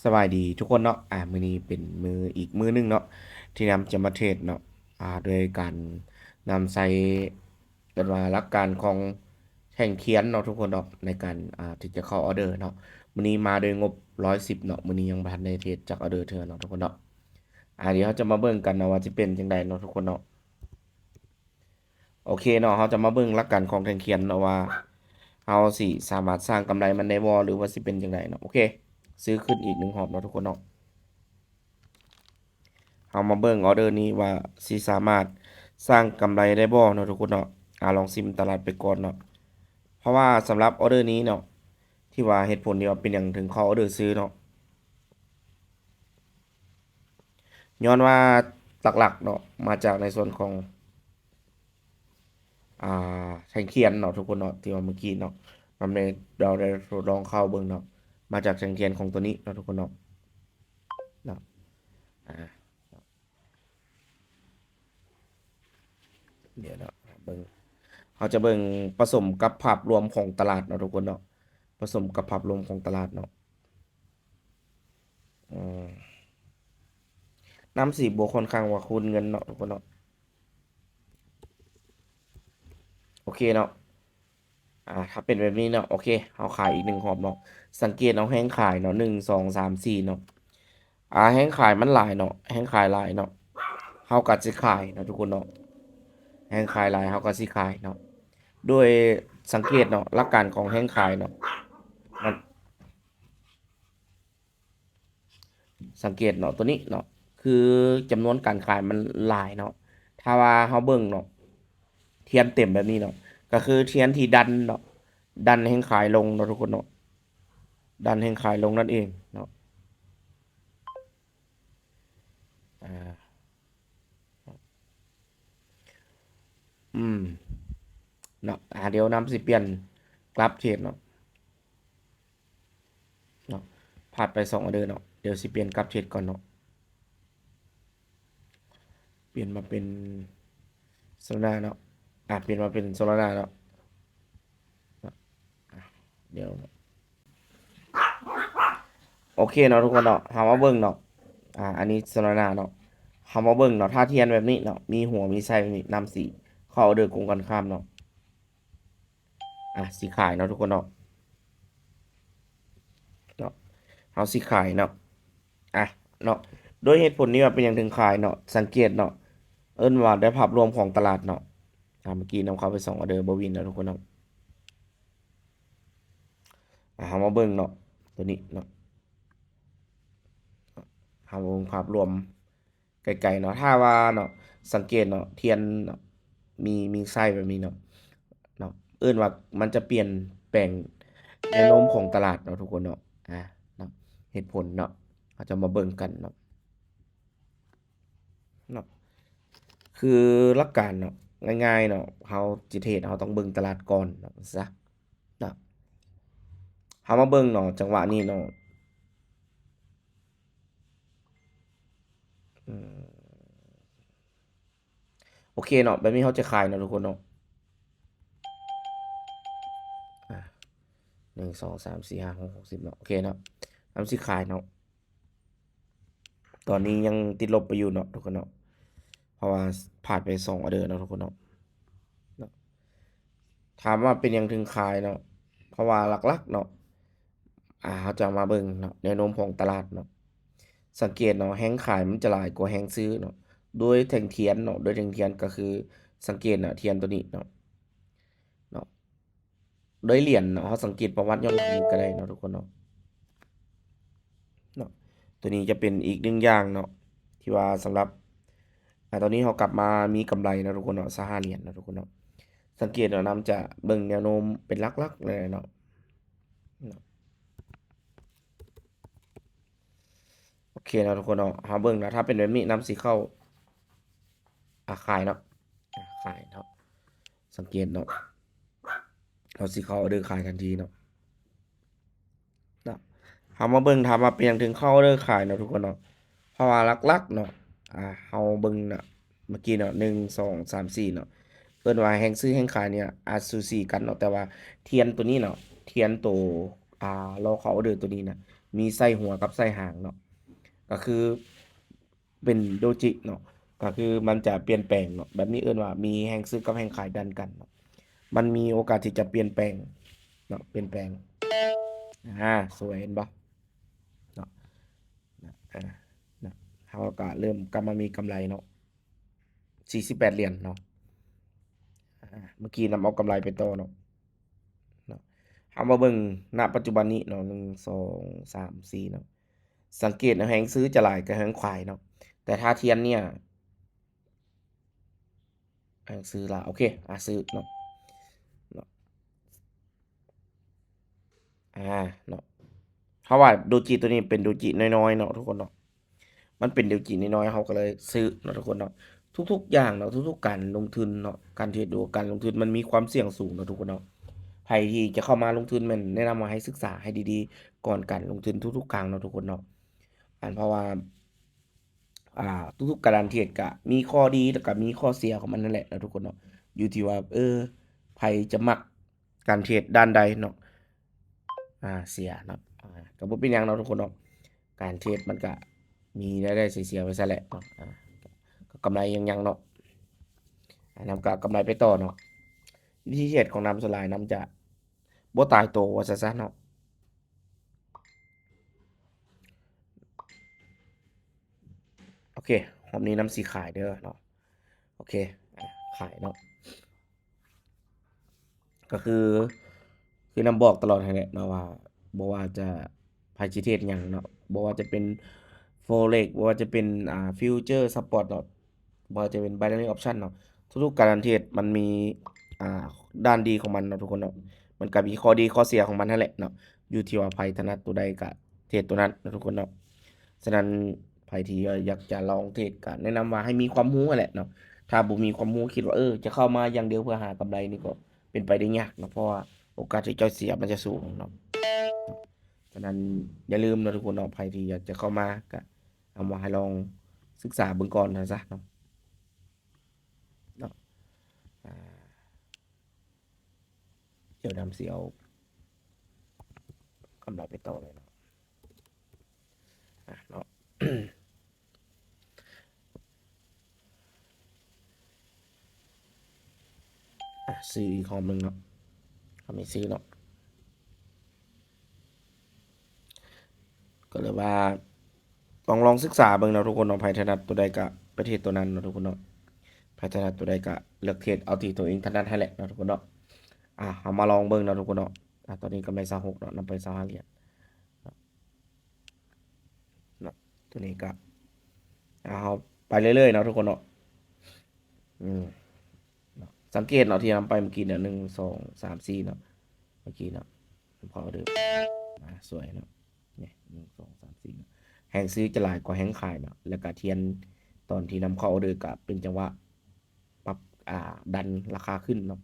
ສະບາຍດີທຸກຄົນເນາະ ອາ ມື້ນີ້ເປັນມື້ ອີກມື້ໜຶ່ງເນາະ ທີ່ນຳຈະມາເທຣດເນາະ ອາ ໂດຍການນຳໃຊ້ ເອີ້ນວ່າຫຼັກການຂອງແທ່ງທຽນເນາະທຸກຄົນເນາະ ໃນການ ອາ ທີ່ຈະເຂົ້າອໍເດີເນາະ. ມື້ນີ້ມາໂດຍງົບຮ້ອຍສິບເນາະ ມື້ນີ້ຍັງບໍ່ທັນໄດ້ເທຣດຈັກອໍເດີເທື່ອເນາະທຸກຄົນເນາະ. ອາ ດຽວເຮົາຈະມາເບິ່ງກັນເນາະວ່າຊິເປັນຈັ່ງໃດເນາະທຸກຄົນເນາະ. ໂອເຄເນາະ ເຮົາຈະມາເບິ່ງຫຼັກການຂອງແທ່ງທຽນເນາະວ່າ ເຮົາຊິສາມາດສ້າງກຳໄລມັນໄດ້ບໍ່ ຫຼືວ່າຊິເປັນຈັ່ງໃດເນາະ. ໂອເຄ ຊື້ຂຶ້ນອີກໜຶ່ງຮອບເນາະທຸກຄົນເນາະ. ເຮົາມາເບິ່ງອໍເດີນີ້ວ່າຊິສາມາດສ້າງກຳໄລໄດ້ບໍ່ເນາະທຸກຄົນເນາະ. ອາ ລອງຊິມຕະຫຼາດໄປກ່ອນເນາະ ເພາະວ່າສຳລັບອໍເດີນີ້ເນາະ ທີ່ວ່າເຫດຜົນທີ່ວ່າເປັນຫຍັງເຖິງເຂົ້າອໍເດີຊື້ເນາະ ຍ້ອນວ່າຫຼັກໆເນາະ ມາຈາກໃນສ່ວນຂອງ ອ່າ ແທ່ງທຽນເນາະທຸກຄົນເນາະ ທີ່ວ່າເມື່ອກີ້ເນາະ ນຳໃນ ເຮົາໄດ້ທົດລອງເຂົ້າເບິ່ງເນາະ ມາຈາກແທ່ງທຽນຂອງຕົວນີ້ເນາະທຸກຄົນເນາະ ເນາະ ອາ ດຽວເນາະ ເບິ່ງ ເຮົາຈະເບິ່ງປະສົມກັບພາບລວມຂອງຕະຫຼາດເນາະທຸກຄົນເນາະ ປະສົມກັບພາບລວມຂອງຕະຫຼາດເນາະ. ອືມ ນຳສີບົວຂ້ອນຂ້າງວ່າຄູນເງິນເນາະທຸກຄົນເນາະ. ໂອເຄເນາະ ອາ ຖ້າເປັນແບບນີ້ເນາະ ໂອເຄ ເຮົາຂາຍອີກໜຶ່ງຮອບເນາະ. ສັງເກດເອົາແຮງຂາຍເນາະ ໜຶ່ງ ສອງ ສາມ ສີ່ເນາະ. ອາ ແຮງຂາຍມັນຫຼາຍເນາະ ແຮງຂາຍຫຼາຍເນາະ ເຮົາກໍຊິຂາຍເນາະທຸກຄົນເນາະ. ແຮງຂາຍຫຼາຍເຮົາກໍຊິຂາຍເນາະ. ໂດຍສັງເກດເນາະ ຫຼັກການຂອງແຮງຂາຍເນາະ ມັນ ສັງເກດເນາະ ຕົວນີ້ເນາະ ຄືຈຳນວນການຂາຍມັນຫຼາຍເນາະ. ຖ້າວ່າເຮົາເບິ່ງເນາະ ທຽນເຕັມແບບນີ້ເນາະ ກໍຄືທຽນທີ່ດັນເນາະ ດັນແຮງຂາຍລົງເນາະທຸກຄົນເນາະ ດັນແຮງຂາຍລົງນັ້ນເອງເນາະ. ອາ ອືມ ເນາະ ອາ ດຽວນຳຊິປ່ຽນກຣາຟເທຣດເນາະ ເນາະ ພາດໄປສອງອໍເດີເນາະ ດຽວຊິປ່ຽນກຣາຟເທຣດກ່ອນເນາະ ປ່ຽນມາເປັນໂຊລານາເນາະ ອາ ປ່ຽນມາເປັນໂຊລານາເນາະ ເນາະ ອາ ດຽວ ໂອເຄເນາະທຸກຄົນເນາະ ເຮົາມາເບິ່ງເນາະ ອາ ອັນນີ້ໂຊລານາເນາະ ເຮົາມາເບິ່ງເນາະ ຖ້າທຽນແບບນີ້ເນາະ ມີຫົວມີໄສ້ແບບນີ້ ນຳຊິເຂົ້າອໍເດີກົງກັນຂ້າມເນາະ ອາ ຊິຂາຍເນາະທຸກຄົນເນາະ ເນາະ ເຮົາຊິຂາຍເນາະ ອາ ເນາະ ໂດຍເຫດຜົນນີ້ວ່າເປັນຫຍັງເຖິງຂາຍເນາະ ສັງເກດເນາະ ເອີ້ນວ່າໄດ້ພາບລວມຂອງຕະຫຼາດເນາະ ອາ ເມື່ອກີ້ນຳເຂົ້າໄປສອງອໍເດີບໍ່ວິນເນາະທຸກຄົນເນາະ. ອາ ເຮົາມາເບິ່ງເນາະ ຕົວນີ້ເນາະ ເຮົາເບິ່ງພາບລວມໄກໆເນາະ ຖ້າວ່າເນາະ ສັງເກດເນາະ ທຽນເນາະ ມີ ມີໄສ້ແບບນີ້ເນາະ ເນາະ ເອີ້ນວ່າມັນຈະປ່ຽນແປງແນວໂນ້ມຂອງຕະຫຼາດເນາະທຸກຄົນເນາະ ອາ ເນາະ ເຫດຜົນເນາະ ເຮົາຈະມາເບິ່ງກັນເນາະ ເນາະ ຄືຫຼັກການເນາະ ງ່າຍໆເນາະ ເຮົາຊິເທຣດ ເຮົາຕ້ອງເບິ່ງຕະຫຼາດກ່ອນເນາະ ຊະ ເນາະ ເຮົາມາເບິ່ງເນາະ ຈັງຫວະນີ້ເນາະ ອືມ ໂອເຄເນາະ ແບບນີ້ເຮົາຈະຂາຍເນາະທຸກຄົນເນາະ ອາ ໜຶ່ງ ສອງ ສາມ ສີ່ ຫ້າ ຫົກ ຫົກສິບເນາະ ໂອເຄເນາະ ນຳຊິຂາຍເນາະ. ຕອນນີ້ຍັງຕິດລົບໄປຢູ່ເນາະທຸກຄົນເນາະ ເພາະວ່າພາດໄປສອງອໍເດີເນາະທຸກຄົນເນາະ ເນາະ ຖາມວ່າເປັນຫຍັງເຖິງຂາຍເນາະ ເພາະວ່າຫຼັກໆເນາະ ອາ ເຮົາຈະມາເບິ່ງເນາະ ແນວໂນ້ມຂອງຕະຫຼາດເນາະ ສັງເກດເນາະ ແຮງຂາຍມັນຈະຫຼາຍກວ່າແຮງຊື້ເນາະ ໂດຍແທ່ງທຽນເນາະ ໂດຍແທ່ງທຽນກໍຄືສັງເກດເນາະ ທຽນຕົວນີ້ເນາະ ເນາະ ໂດຍຫຼຽນເນາະ ເຮົາສັງເກດປະຫວັດຍ້ອນຫຼັງນີ້ກໍໄດ້ເນາະທຸກຄົນເນາະ ເນາະ ຕົວນີ້ຈະເປັນອີກໜຶ່ງຢ່າງເນາະ ທີ່ວ່າສຳລັບ ອາ ຕອນນີ້ເຮົາກັບມາມີກຳໄລເນາະທຸກຄົນເນາະ ຊາວຫ້າຫຼຽນເນາະທຸກຄົນເນາະ ສັງເກດເນາະ ນຳຈະເບິ່ງແນວໂນ້ມເປັນຫຼັກໆເລີຍເນາະ ເນາະ ໂອເຄເນາະທຸກຄົນເນາະ ເຮົາເບິ່ງເນາະ ຖ້າເປັນແບບນີ້ນຳຊິເຂົ້າ ອາ ຂາຍເນາະ ອາ ຂາຍເນາະ ສັງເກດເນາະ ເຮົາຊິເຂົ້າອໍເດີຂາຍທັນທີເນາະ ເນາະ ເຮົາມາເບິ່ງ ຖາມວ່າເປັນຫຍັງເຖິງເຂົ້າອໍເດີຂາຍເນາະທຸກຄົນເນາະ ເພາະວ່າຫຼັກໆເນາະ ອາ ເຮົາເບິ່ງເນາະ ເມື່ອກີ້ເນາະ ໜຶ່ງ ສອງ ສາມ ສີ່ເນາະ ເອີ້ນວ່າແຮງຊື້ແຮງຂາຍນີ້ອາດສູສີກັນເນາະ ແຕ່ວ່າທຽນໂຕນີ້ເນາະ ທຽນໂຕ ອາ ລໍເຂົ້າອໍເດີໂຕນີ້ນະ ມີໄສ້ຫົວກັບໄສ້ຫາງເນາະ ກໍຄືເປັນໂດຈິເນາະ ກໍຄືມັນຈະປ່ຽນແປງເນາະ ແບບນີ້ເອີ້ນວ່າມີແຮງຊື້ກັບແຮງຂາຍດັນກັນເນາະ ມັນມີໂອກາດທີ່ຈະປ່ຽນແປງເນາະ ປ່ຽນແປງ ອາ ສວຍ ເຫັນບໍ່ເນາະ ນະ ເຮົາກໍເລີ່ມກັບມາມີກຳໄລເນາະ ສີ່ສິບແປດຫຼຽນເນາະ ອາ ເມື່ອກີ້ນຳເອົາກຳໄລໄປຕໍ່ເນາະ ເນາະ ເຮົາມາເບິ່ງ ນະ ປັດຈຸບັນນີ້ເນາະ ໜຶ່ງ ສອງ ສາມ ສີ່ເນາະ ສັງເກດເນາະ ແຮງຊື້ຈະຫຼາຍກວ່າແຮງຂາຍເນາະ ແຕ່ຖ້າທຽນເນຍ ແຮງຊື້ຫຼາຍ ໂອເຄ ອາ ຊື້ເນາະ ເນາະ ອາ ເນາະ ເພາະວ່າໂດຈິໂຕນີ້ເປັນໂດຈິນ້ອຍໆເນາະທຸກຄົນເນາະ ມັນເປັນໂດຈິນ້ອຍໆ ເຮົາກໍເລີຍຊື້ເນາະທຸກຄົນເນາະ ທຸກໆຢ່າງເນາະ ທຸກໆການລົງທຶນເນາະ ການເທຣດ ຫຼືວ່າການລົງທຶນມັນມີຄວາມສ່ຽງສູງເນາະທຸກຄົນເນາະ ໃຜທີ່ຈະເຂົ້າມາລົງທຶນແມ່ນແນະນຳວ່າໃຫ້ສຶກສາໃຫ້ດີໆ ກ່ອນການລົງທຶນທຸກໆຄັ້ງເນາະທຸກຄົນເນາະ ອັນ ເພາະວ່າ ອ່າ ທຸກໆການເທຣດກະມີຂໍ້ດີ ແລ້ວກະມີຂໍ້ເສຍຂອງມັນນັ້ນແຫຼະເນາະທຸກຄົນເນາະ ຢູ່ທີ່ວ່າ ເອີ ໃຜຈະມັກການເທຣດດ້ານໃດເນາະ ອາ ເສຍເນາະ ອາ ກໍບໍ່ເປັນຫຍັງເນາະທຸກຄົນເນາະ ການເທຣດມັນກະມີລາຍໄດ້ເສຍໆໄປຊັ້ນແຫຼະເນາະ ອາ ກໍກຳໄລຍັງໆເນາະ ອາ ນຳກໍກຳໄລໄປຕໍ່ເນາະ ວິທີເທຣດຂອງນຳສ່ວນຫຼາຍນຳຈະບໍ່ຕາຍໂຕວ່າຊັ້ນຊະເນາະ ໂອເຄ ຮອບນີ້ນຳຊິຂາຍເດີເນາະ ໂອເຄ ອາ ຂາຍເນາະ ກໍຄື ຄືນຳບອກຕະຫຼອດຫັ້ນແຫຼະເນາະວ່າ ບໍ່ວ່າຈະ ໃຜຊິເທຣດຫຍັງເນາະ ບໍ່ວ່າຈະເປັນ Forex ບໍ່ວ່າຈະເປັນ ອ່າ Future Spot ເນາະ ບໍ່ວ່າຈະເປັນ Binary Option ເນາະ ທຸກໆການເທຣດມັນມີ ອ່າ ດ້ານດີຂອງມັນເນາະທຸກຄົນເນາະ ມັນກໍມີຂໍ້ດີຂໍ້ເສຍຂອງມັນຫັ້ນແຫຼະເນາະ ຢູ່ທີ່ວ່າໃຜຖະໜັດຕົວໃດກໍເທຣດຕົວນັ້ນເນາະທຸກຄົນເນາະ ສະນັ້ນໃຜທີ່ຢາກຈະລອງເທຣດກໍແນະນຳວ່າໃຫ້ມີຄວາມຮູ້ຫັ້ນແຫຼະເນາະ ຖ້າບໍ່ມີຄວາມຮູ້ຄິດວ່າ ເອີ ຈະເຂົ້າມາຢ່າງດຽວເພື່ອຫາກຳໄລນີ້ກໍເປັນໄປໄດ້ຍາກເນາະ ເພາະວ່າໂອກາດທີ່ເຈົ້າເສຍມັນຈະສູງເນາະ ສະນັ້ນຢ່າລືມເນາະທຸກຄົນເນາະ ໃຜທີ່ຢາກຈະເຂົ້າມາກໍ ເອົາມາໃຫ້ລອງສຶກສາເບິ່ງກ່ອນຊະເນາະ ເນາະ ອາ ດຽວນຳຊິເອົາກຳໄລໄປຕໍ່ເລີຍເນາະ ອາ ເນາະ ອາ ຊື້ອີກຮອບໜຶ່ງເນາະ ເຮົາມີຊື້ເນາະ ກໍເລີຍວ່າ ຕ້ອງລອງສຶກສາເບິ່ງເນາະທຸກຄົນເນາະ ໃຜຖະໜັດຕົວໃດກະໄປເທຣດຕົວນັ້ນເນາະທຸກຄົນເນາະ ໃຜຖະໜັດຕົວໃດກະເລືອກເທຣດເອົາທີ່ຕົວເອງຖະໜັດຫັ້ນແຫຼະເນາະທຸກຄົນເນາະ ອາ ເຮົາມາລອງເບິ່ງເນາະທຸກຄົນເນາະ ອາ ຕອນນີ້ກຳໄລຊາວຫົກເນາະ ນຳໄປຊາວຫ້າຫຼຽນ ເນາະ ຕົວນີ້ກະ ອາ ເຮົາໄປເລື້ອຍໆເນາະທຸກຄົນເນາະ ອືມ ເນາະ ສັງເກດເນາະ ທີ່ນຳໄປເມື່ອກີ້ເນຍ ໜຶ່ງ ສອງ ສາມ ສີ່ເນາະ ເມື່ອກີ້ເນາະ ນຳເຂົ້າອອເດີ ອາ ສວຍເນາະ ນີ້ ໜຶ່ງ ສອງ ສາມ ສີ່ເນາະ ແຮງຊື້ຈະຫຼາຍກວ່າແຮງຂາຍເນາະ ແລ້ວກະທຽນຕອນທີ່ນຳເຂົ້າອອເດີກະເປັນຈັງຫວະປັບ ອາ ດັນລາຄາຂຶ້ນເນາະ